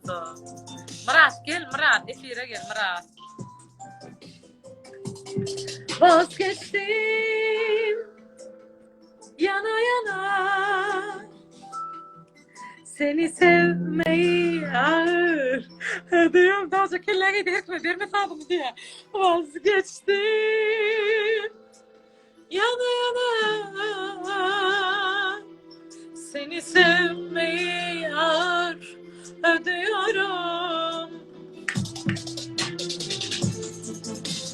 bolsa. Myrat gel Myrat efire gel Myrat. Vazgeçtim yana yana Seni sevmeyi ağır Diyorum daha çok kelleğe gidiyor Verme sağdım diye Vazgeçtim Yana yana Seni sevmeyi ağır ödüyorum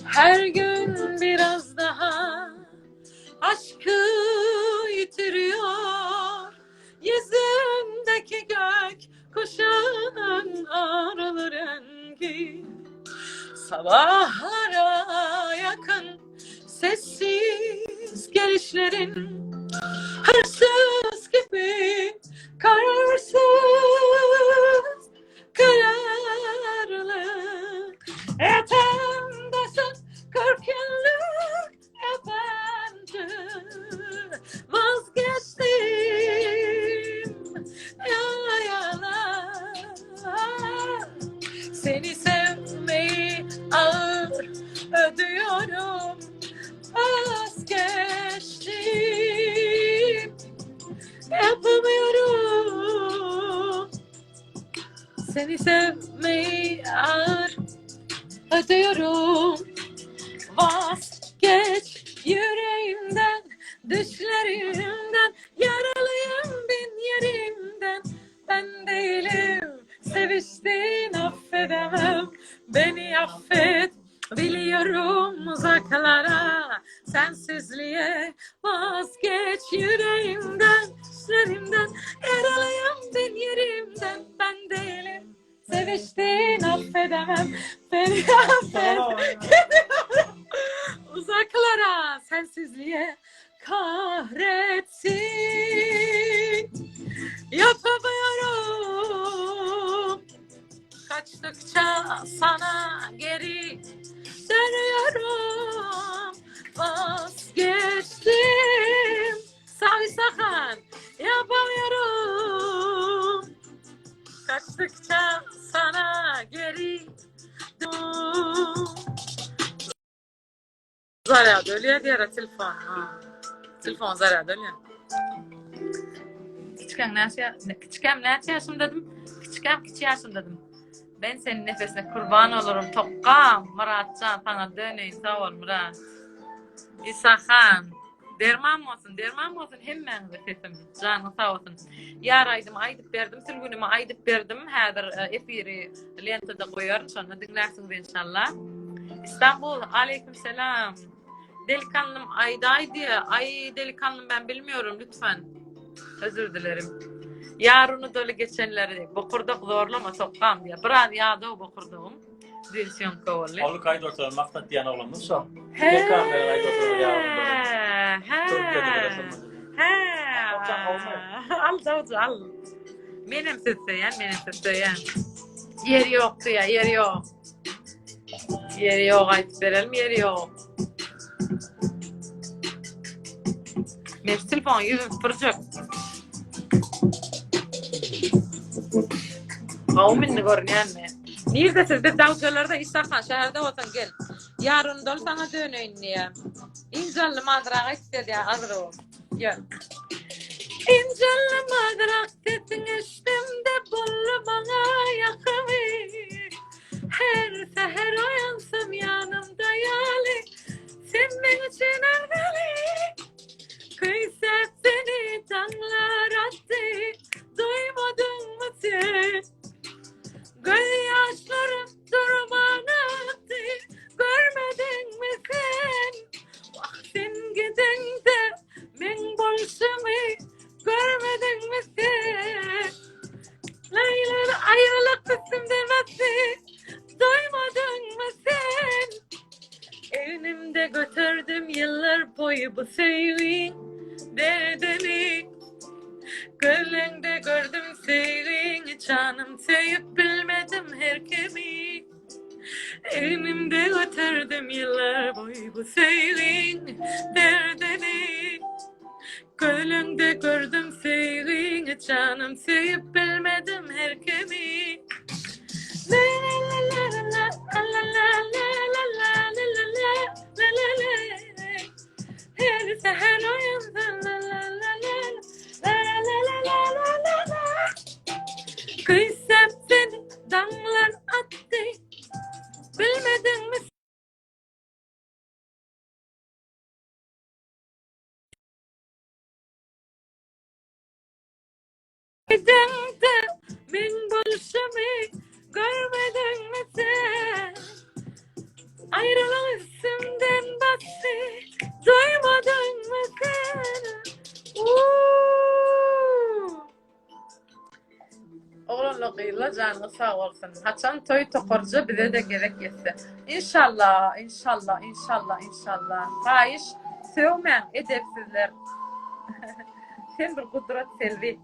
Her gün biraz daha aşkı yitiriyor Yüzündeki gök kuşağının ağrılı rengi Sabahlara yakın sessiz gelişlerin Hırsız gibi kararsız kararlı Yatağımdasın 40 yıllık yabancı Vazgeçtim yana yana Seni sevmeyi ağır ödüyorum Vazgeçtim Yapamıyorum Seni sevmeyi ağır ödüyorum Vazgeç yüreğimden, düşlerimden Yaralıyım bin yerimden Ben değilim seviştiğin affedemem Beni affet biliyorum uzaklara Sensizliğe vazgeç yüreğimden, düşlerimden Yaralıyım bin yerimden Ben değilim seviştiğin affedemem Beni affet Uzaklara sensizliğe kahretsin Yapamıyorum Kaçtıkça sana geri dönüyorum Vazgeçtim Sahi Sahan yapamıyorum Kaçtıkça sana geri dön Zarýad ölýär diýer telefon. Telefon zarýad ölýär. Kiçikäň näçe kiçikäm näçe ýaşymdadym? Kiçikäm kiçi ýaşymdadym. Ben senin nefesine kurban olurum tokgam Myratjan saňa döneýin sag bol Myrat. Isahan derman bolsun derman bolsun hemmäňize sesim janyň sag bolsun. Ýar aýdymy aýdyp berdim sülgünimi aýdyp berdim häzir e, efiri lentada goýaryn şonda diňlärsiňiz inşallah. Istanbul aleyküm selam. Delikanlym aýdaý diýe. Aý delikanlym ben bilmiyorum lütfen. Özür dilerim. Ýar unudaly geçenleri bokurdak zorlama sokgam diýe. Biraz ýadaw bokurdagym. Düýn syýomka boldy. Ol aýda oturan Maksat diýen oglanymyz şo. He. Ekranlara aýda oturan ýarym doly. He. Türkiýede bile şonda. He. Alçak olmaýar. Al dawja al. Menem sizi söýýän, menem sizi söýýän. Ýeri ýok diýýär, ýeri ýok. Ýeri ýok aýdyp berelim, ýeri ýok. Men şu telefon ýüzüm süpürjek. Gawum indi görünýänmi? Nirde siz? Biz dawjalarda Isahan şäherde bolsaň gel. Ýaryn dol saňa döneýin diýýär. Injally madrak aýdyp berýär azro. Gel. Injally madrak sesiň eşdemde boldy maňa ýakymy. Her säher oýansam ýanymda ýaly Sen meň üçin agzaly Küýsäp seni daňlar atdy Duýmadyňmy sen Gözýaşlarym durman akdy Görmediňmi sen Wah sen gideňde meň bolşumy Görmediňmi sen Laýlar aýralyk üstümden basdy Doýmadyňmy sen Egnimde göterdim ýyllar boýy bu söýgiň derdini Gözleňde gördüm söýgiňi janym söýüp bilmedim her kimi Egnimde göterdim ýyllar boýy bu söýgiň derdini Gözleňde gördüm söýgiňi janym söýüp bilmedim her kimi. Säher oýansa la la la la la la la la la la la la Küýsäp seni daňlar atdy Bilmediňmi Edeňde meň bolşumy görmediňmi sen? Aýralyk üstümden basdy, duýmadyňmy sen? Uuu. Oglanlar gyzlar janyňyz sag bolsun. Haçan toý tokarja bize-de gezek ýetse. Inşallah, inşallah, inşallah, inşallah. Haýyş sögmäň edepsizler. Sen bir gudrat Selbi.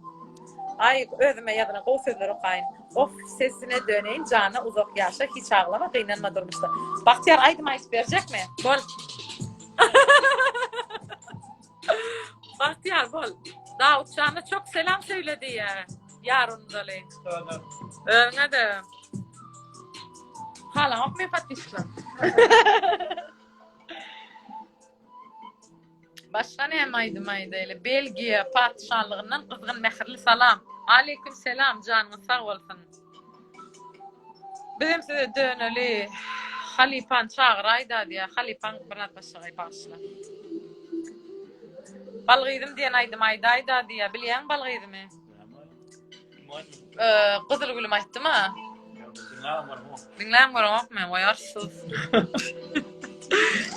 Aý özüme ýazylan gowy sözler okaýyn. Of sesine döneýin jana uzak ýaşa hiç aglama gynanma durmuşda. Bagtyýar aýdym aýdyp berjekmi? Bol. Bagtyýar bol. Dawutjana çok selam söýle diýýä. Ýarundaly. Özüňe-de. Halaňokmy podpisçiler? Başga näme aýdym aýdaýly? Belgiýa patyşalygyndan gyzgyn mähirli salam. Aleýkum selam, janyňyz sag bolsun. Bizem size döneli. Halypany çagyraýda diýýär. Halypaň bir zat başagaý bagyşla. Balgyzym diýen aýdym aýdaýda diýýär. Bilýäňmi Balgyzymy? Gyzyl gülüm aýtdym-a. Diňläp göremokmy? Waý arsyz.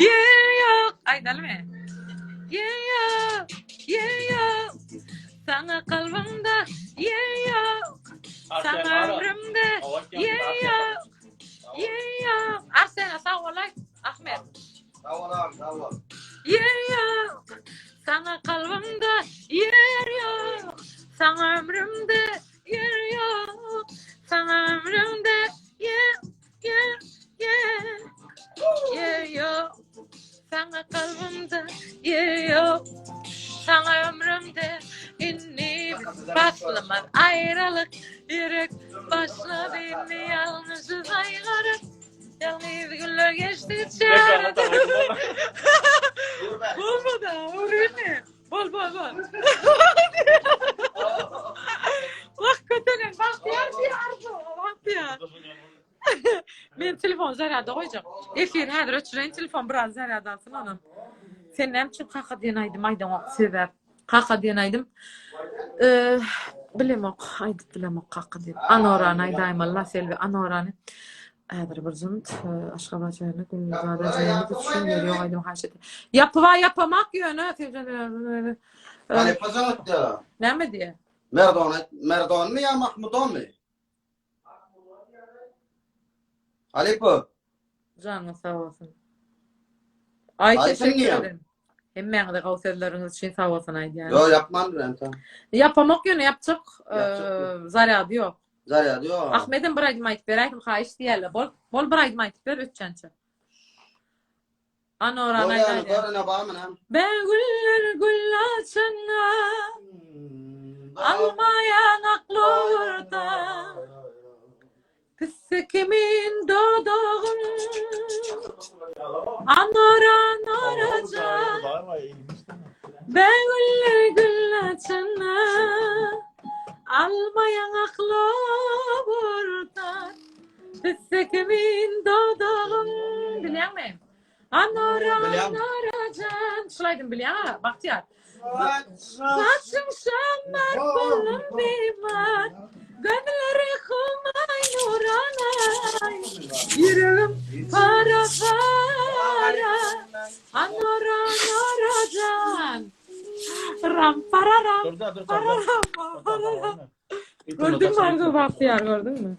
Ýer ýok. Aýdalymy? Ýer ýok. Ýer ýok. Saňa kalbymda ýer ýok. Saňa ömrümde ýer ýok. Ýer ýok. Arsene sag bol aýt. Ahmet. Sag bol agam, sag bol. Ýer ýok. Saňa kalbymda ýer ýok. Saňa ömrümde ýer ýok. Saňa ömrümde ýer, ýer, ýer. Ýer ýok. Saňa kalbymda ýer ýok. Saňa ömrümde indi paslymaz aýralyk. Ýürek başlady indi ýalňyşy saýgaryp. Ýalňyz günler geçdikçe. Bolmady, uraymy? Bol, bol, bol. Wah, kötelen, bagtyýar diýýär, Arzuw, bagtyýar. Men telefon zarýada goýjak. Efir häzir öçüreýin telefon biraz zarýad alsyn onam. Sen näme üçin kaka diýen aýdym aýdaňok sebäp? Kaka diýen aýdym. Eee, bilemok, aýdyp bilemok kaka diýip. Anorany aýdaýmaly la Selbi, Anorany. Häzir bir jynt Aşgabat şäherinde Gülzada jemimiz üçin ýer ýok aýdym haýyş etdi. Ýapyba ýapamak ýöne Halypa jaň etdi. Näme diýýär? Merdon Merdonmy ýa Mahmudonmy? Halypa. Janyňyz sag bolsun. Aý teşekkür ederim. Hemmäňize gowy sözleriňiz üçin sag bolsun aýdýan. Ýok, ýapmandyr enta. Ýapamok ýöne ýapjak. Zarýady ýok. Zarýady ýok. Ahmedem bir aýdym aýdyp beräýsin haýyş diýýärler. Bol, bol bir aýdym aýdyp ber ötjänçe. Anorany aýdaýyn. Görene barmy näme? Bägüller gül açanda Alma ýaňakly orta Pisse kimin dodagyn Anora anora jan Bägüller gül açanda Alma ýaňakly orta Pisse kimin dodagyn Bilýäňmi? Anora anora jan Şul aýdym bilýäňä Bagtyýar Saçyň şamar boldum bimar Gözleri humay nuranay Ýüregim para para Anora anora jan Ram pararam pararam pararam Gördüňmi Arzuw Bagtyýar gördüňmi?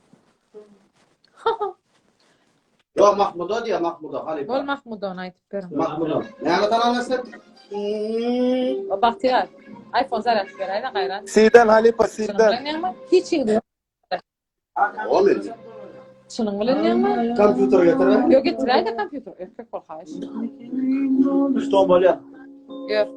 Ýok Mahmuda diýýär Mahmuda halypa. Bol Mahmudany aýdyp beriň. Mahmuda. Näme tanalýar sen? O Bagtyýar. iPhone zaryat beräýdä gaýrat. Siden halypa Çynyň siden. bilen ýaňma? Hiç ýigdi ýok. O men. Çynyň bilen ýaňma? Kompýuter getirer. Ýok getiräýdä kompýuter. Erkek bol haýyş. Üç ton bolýar. Gör.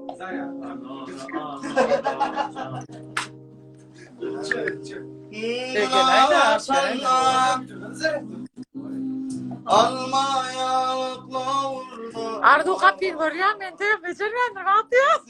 Alma ýakla urma. Arzuw gapyny görýän men tegem bejermändir wagty ýok.